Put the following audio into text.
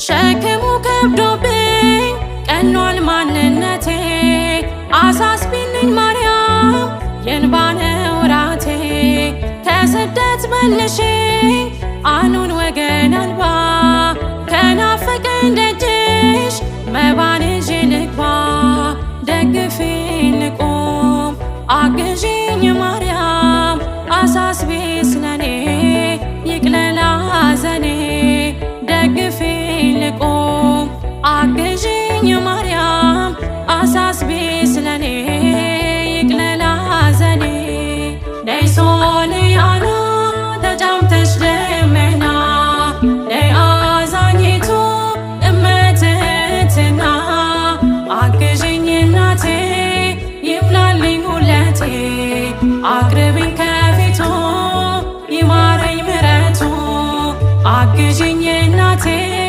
ሸክሙ ከብዶብኝ ቀኗል ማንነቴ፣ አሳስቢልኝ ማርያም የእንባ ነው ራቴ። ከስደት መልሽኝ አኑን ወገን አልባ፣ ከናፈቀኝ ደጅሽ መባ